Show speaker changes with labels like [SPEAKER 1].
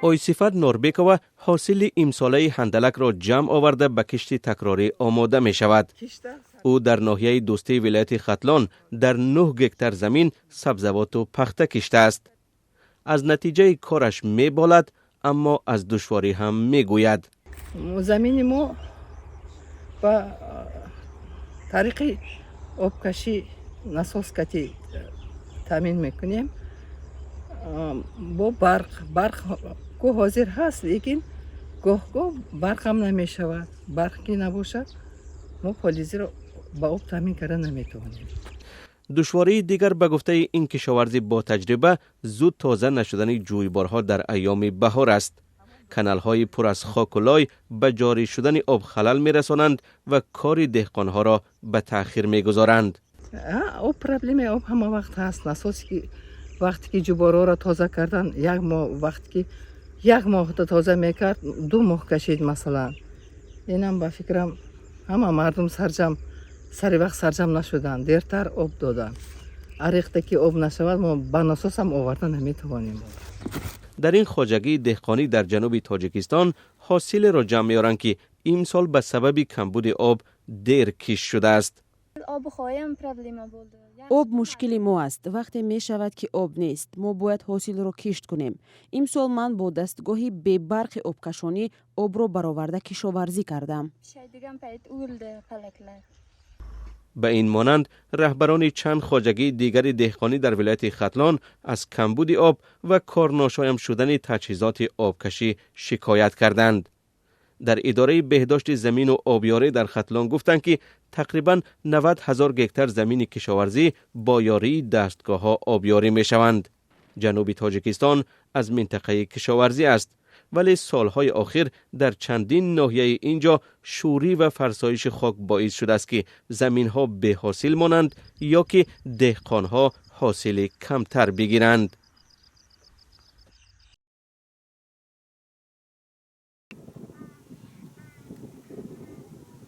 [SPEAKER 1] Ойсифат Норбекова ҳосили имсолаи ҳандалакро ҷамъ оварда, ба кишти такрорӣ омода мешавад. Ӯ дар ноҳияи Дӯстии вилояти Хатлон дар 9 гектар замин сабзавоту пахта киштааст. Аз натиҷаи кораш меболад, аммо аз душворӣ ҳам мегӯяд.
[SPEAKER 2] Замини мо ба тариқи обкашӣ, насоскати таъмин мекунем бо барқ. Барқ ку ҳозир ҳаст, лекин гоҳ-гоҳ барқам намешавад. Барқ ки набошад, мо полизиро ба об таъмин карда наметавонем.
[SPEAKER 1] Душвории дигар, ба гуфтаи ин кишоварзи ботаҷриба, зуд тоза нашудани ҷӯйборҳо дар айёми баҳор аст. Каналҳои пур аз хоку лой ба ҷорӣ шудани об халал мерасонанд ва кори деҳқонҳоро ба таъхир мегузоранд.
[SPEAKER 2] Об, проблемаи об ҳама вақт ҳаст. Насосе ки вақте ки ҷӯйборҳоро тоза кардан, як моҳ, вақте ки як моҳ тоза мекард, 2 моҳ кашид, масалан. Инам, ба фикрам, ҳама мардум сарҷам сари вақт сарҷам нашуданд, дертар об доданд. Арехта ки об нашавад, мо ба насосам оварда наметавонем.
[SPEAKER 1] Дар ин хоҷагии деҳқонӣ дар ҷануби Тоҷикистон ҳосилеро ҷамъ меоранд, ки имсол ба сабаби камбуди об дер кишт шудааст.
[SPEAKER 3] Об мушкили мо аст. Вақте мешавад, ки об нест, мо бояд ҳосилро кишт кунем. Имсол ман бо дастгоҳи бебарқи обкашонӣ обро бароварда кишоварзӣ кардам.
[SPEAKER 1] Ба ин монанд, раҳбарони чанд хоҷагии дигари деҳқонӣ дар вилояти Хатлон аз камбуди об ва корношоям шудани таҷҳизоти обкашӣ шикоят карданд. Дар идораи беҳдошти замину обёрӣ дар Хатлон гуфтанд, ки тақрибан 90 ҳазор гектар замини кишоварзӣ бо ёрии дастгоҳҳо обёрӣ мешаванд. Ҷануби Тоҷикистон аз минтақаи кишоварзӣ аст, вале солҳои охир дар чандин ноҳияи ин ҷо шӯрӣ ва фарсоиши хок боис шудааст, ки заминҳо беҳосил монанд ё ки деҳқонҳо ҳосили камтар бигиранд.